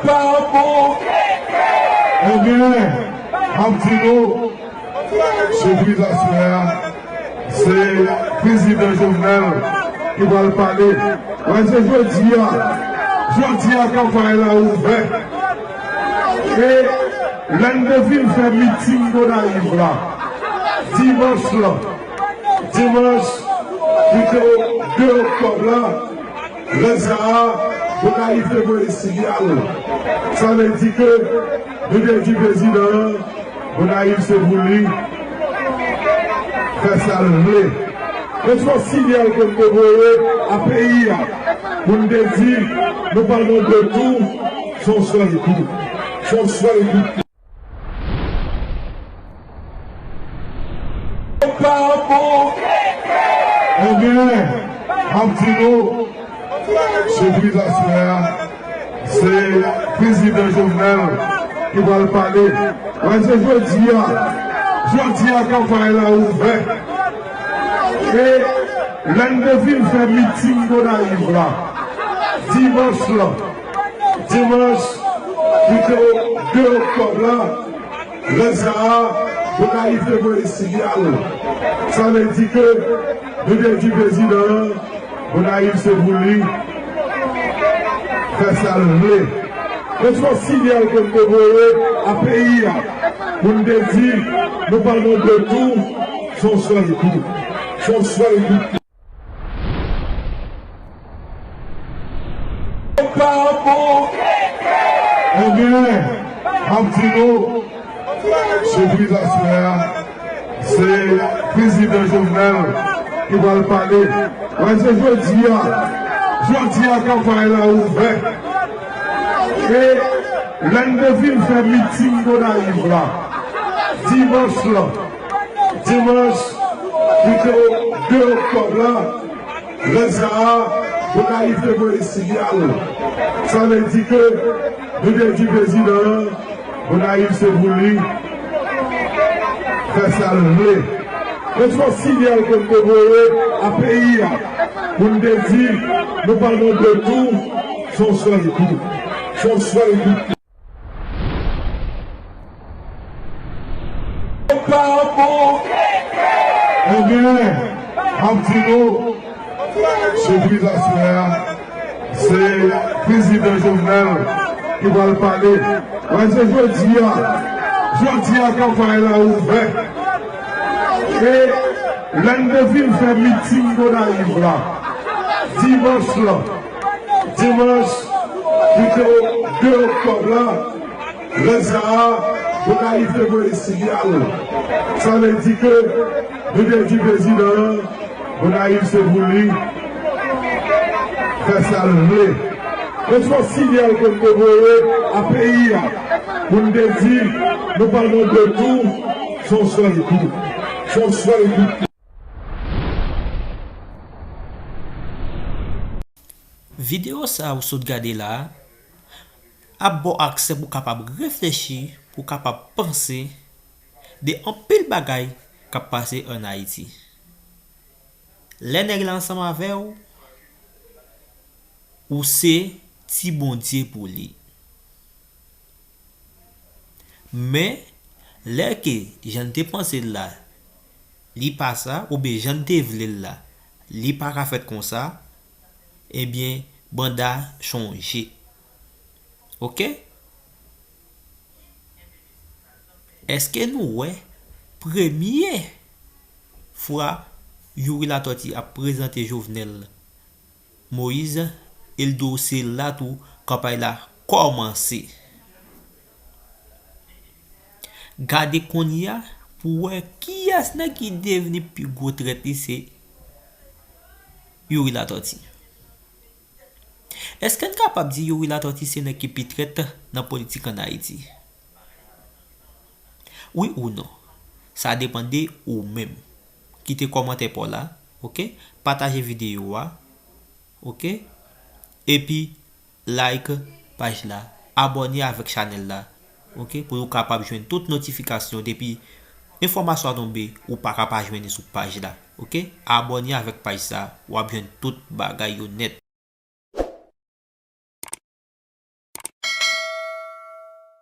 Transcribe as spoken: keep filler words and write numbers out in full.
Pa bon. Ebyen, m ap di nou, sipriz aswè a, se prezidan Jovenel ki pral pale. Paske jodi a, jodi a, kanpay la ouvè. E lè n te fin fè miting Gonayiv la, dimanch lan, dimanch ki te de oktòb la, lè sa a, Gonayiv te voye sinyal. Sa vle di ke nou te di prezidan an, Gonayiv se pou li fè sa l vle. Men se yon sinyal ke n te voye a peyi a, pou n te di, nou pa nan de tou, se yon sèl kou. Se yon sèl kou. Pa bon. Ebyen, m ap di nou, sipriz aswè a, se prezidan Jovenel ki pral pale. Paske jodi a, jodi a, kanpay la ouvè. E lè n te fin fè miting Gonayiv la, dimanch lan, dimanch ki te de oktòb la, lè sa a, Gonayiv te voye sinyal. Sa vle di ke nou te di prezidan an, Gonayiv se pou li fè sa l vle. Men se yon sinyal ke n te voye a peyi a, pou n te di, nou pa nan de tou, se yon sèl kou. Se yon sèl kou. Pa bon. Ebyen, m ap di nou, sipriz aswè a, se prezidan Jovenel ki pral pale. Paske jodi a, jodi a, kanpay la ouvè. E lè n te fin fè miting Gonayiv la, dimanch lan, dimanch ki te de oktòb la, lè sa a, Gonayiv te voye sinyal. Sa vle di ke nou te di prezidan an, Gonayiv se pou li fè sa l vle. Men se yon sinyal ke n te voye a peyi a, pou n te di, nou pa nan de tou, se yon sèl kou. Se yon sèl kou. Pa bon. Ebyen, m ap di nou, sipriz aswè a, se prezidan Jovenel ki pral pale. Paske jodi a, jodi a, kanpay la ouvè. E lè n te fin fè miting Gonayiv la, dimanch lan, dimanch ki te de oktòb la, lè sa a, Gonayiv te voye sinyal. Sa vle di ke nou te di prezidan an, Gonayiv se pou li fè sa l vle. Men se yon sinyal ke n te voye a peyi a, pou n te di, nou pa nan de tou, se yon sèl kou. Se yon sèl kou. Videyo sa a ou sot gade la a ap ba w aksè pou w kapab reflechi, pou w kapab panse de anpil bagay k ap pase ann Ayiti. Lè nèg la ansanm avè w, ou se ti Bondye pou li. Men, lè ke jan n te panse l la, li pa sa, oubyen jan n te vle l la, li pa ka fèt konsa, ebyen, banda chonje. Oke? Èske nou wè premye fwa Youri Latortue ap prezante Jovenel Moïse, e l di w se la tou kanpay la kòmanse. Gade kounye a pou w wè kiyès nan ki devni pi gwo trèt li se Youri Latortue. Èske n kapab di Youri Latortue se nèg ki pi trèt nan politik ann Ayiti? Wi ou non? Sa depann de ou menm. Kite kòmantè pa w la, oke? Pataje videyo a, oke? Epi, like paj la, abòne avèk chanèl la, oke? Pou nou kapab jwenn tout notifikasyon depi enfòmasyon an tonbe, ou pa ka pa jwenn li sou paj la, oke? Abòne avèk paj sa, w ap jwenn tout bagay yo nèt.